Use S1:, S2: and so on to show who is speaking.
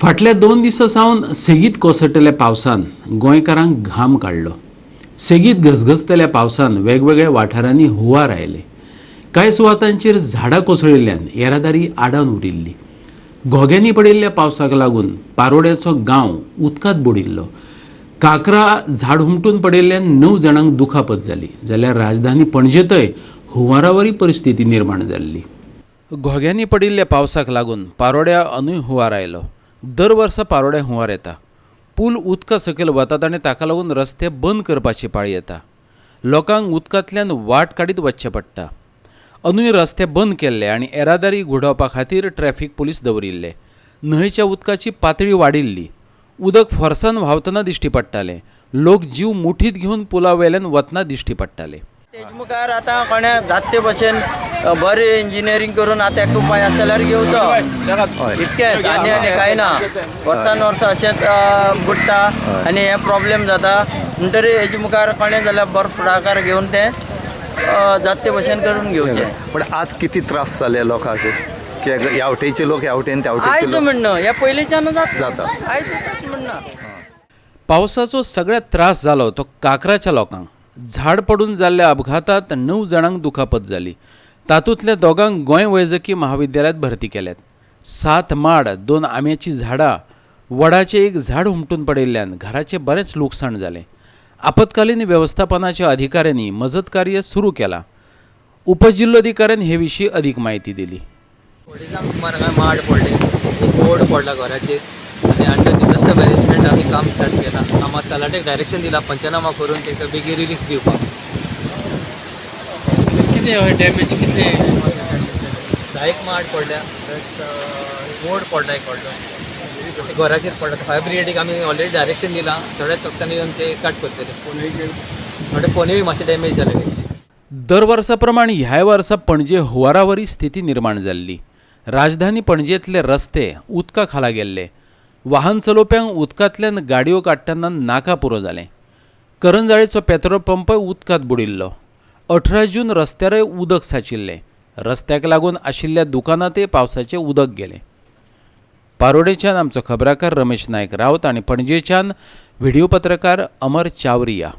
S1: फाटल्या 2 दिसां सावन सेगीत कोसळटल्या पावसान गोंयकारांक घाम काडलो. सेगीत घसघसतल्या पावसान वेगवेगळ्या वाठारांनी हुंवार आयले. कांय सुवातांचेर झाडां कोसळिल्ल्यान येरादारी आडावन उरिल्ली. घोग्यांनी पडिल्ल्या पावसाक लागून पारोड्याचो गांव उदकांत बुडिल्लो. काकरा झाड हुमटून पडिल्ल्यान 9 जाणांक दुखापत जाली, जाल्यार राजधानी पणजेतय हुंवारावरी परिस्थिती निर्माण जाल्ली. घोग्यांनी पडिल्ल्या पावसाक लागून पारोड्या अनूय हुंवार आयलो. दर वर्सा पारोड्या हुंवार येता. पूल उदका सकयल वतात आनी ताका लागून रस्ते बंद करपाची पाळी येता. लोकांक उदकांतल्यान वाट काडीत वचचें पडटा. अनूय रस्ते बंद केल्ले आनी येरादारी घुडावपा खातीर ट्रॅफिक पुलीस दवरिल्ले. न्हंयच्या उदकाची पातळी वाडिल्ली. उदक फोर्सान व्हांवतना दिश्टी पडटालें. लोक जीव मुठीत घेवन पुला वेल्यान वतना दिश्टी पडटाले.
S2: तेज मुखार आतां कोणें जाता ते भशेन बरें इंजिनियरींग करून आतां एक उपाय आसा जाल्यार घेवचो, इतकेंच. आनी आनी कांय ना. वर्सान वर्सां अशेंच बुडटा आनी हे प्रॉब्लेम जाता. म्हणटरी हेजे मुखार कोणें जाल्यार बरो फुडाकार घेवन तें जाता ते भशेन करून घेवचें.
S3: पण आज किती त्रास जाले लोकांक की ह्या वटेचे लोक ह्या वटेन, त्या वटेचे
S2: आयज
S3: लोक
S2: म्हणणं ह्या पयलींच्यान
S3: जाता.
S2: आयज अशें म्हणना.
S1: पावसाचो सगळ्यात त्रास जालो तो काकराच्या लोकांक. झाड पडून जाल्ल्या अपघातात 9 जाणांक दुखापत जाली. तातूंतल्या 2 गोंय वैजकी महाविद्यालयांत भरती केल्यात. 7 माड, 2 आंब्याचीं झाडां, वडाचें एक झाड हुमटून पडिल्ल्यान घराचें बरेंच लुकसाण जालें. आपत्कालीन वेवस्थापनाच्या अधिकाऱ्यांनी मजत कार्य सुरू केलां. उपजिल्लोधिकाऱ्यान हे विशीं अदीक म्हायती दिली.
S4: अडेजांक सुमार हांगा माड पडले, एक ओड पडला घराचेर आनी अंडर डिजास्टर मॅनेजमेंट आमी काम स्टार्ट केलां. कामां तलाट्याक डायरेक्शन दिलां पंचनामा करून तांकां बेगीन रिलीफ दिवपाक.
S5: कितें डॅमेज कितले?
S4: 10 माड पडल्या, प्लस ओड पडला एक व्हडलो घराचेर पडला. फायर ब्रिगेडीक आमी ऑलरेडी डायरेक्शन दिलां, थोड्याच वक्तांनी येवन ते कट करतले. थोडे फोनूय मातशे डॅमेज जाले तेंचे.
S1: दर वर्सा प्रमाण ह्याय वर्सा पणजे हुंवारावरी स्थिती निर्माण जाल्ली. राजधानी पणजेंतले रस्ते उदका खाला गेल्ले. वाहन चलोवप्यांक उदकांतल्यान गाडयो काडटना नाका पुरो जालें. करंजाळेचो पेट्रोल पंपय उदकांत बुडिल्लो. 18 जून रस्त्यारय उदक सांचिल्लें. रस्त्याक लागून आशिल्ल्या दुकानांतय पावसाचें उदक गेलें. पारोडेच्यान आमचो खबराकार रमेश नायक रावत आनी पणजेच्यान व्हिडियो पत्रकार अमर चावरिया.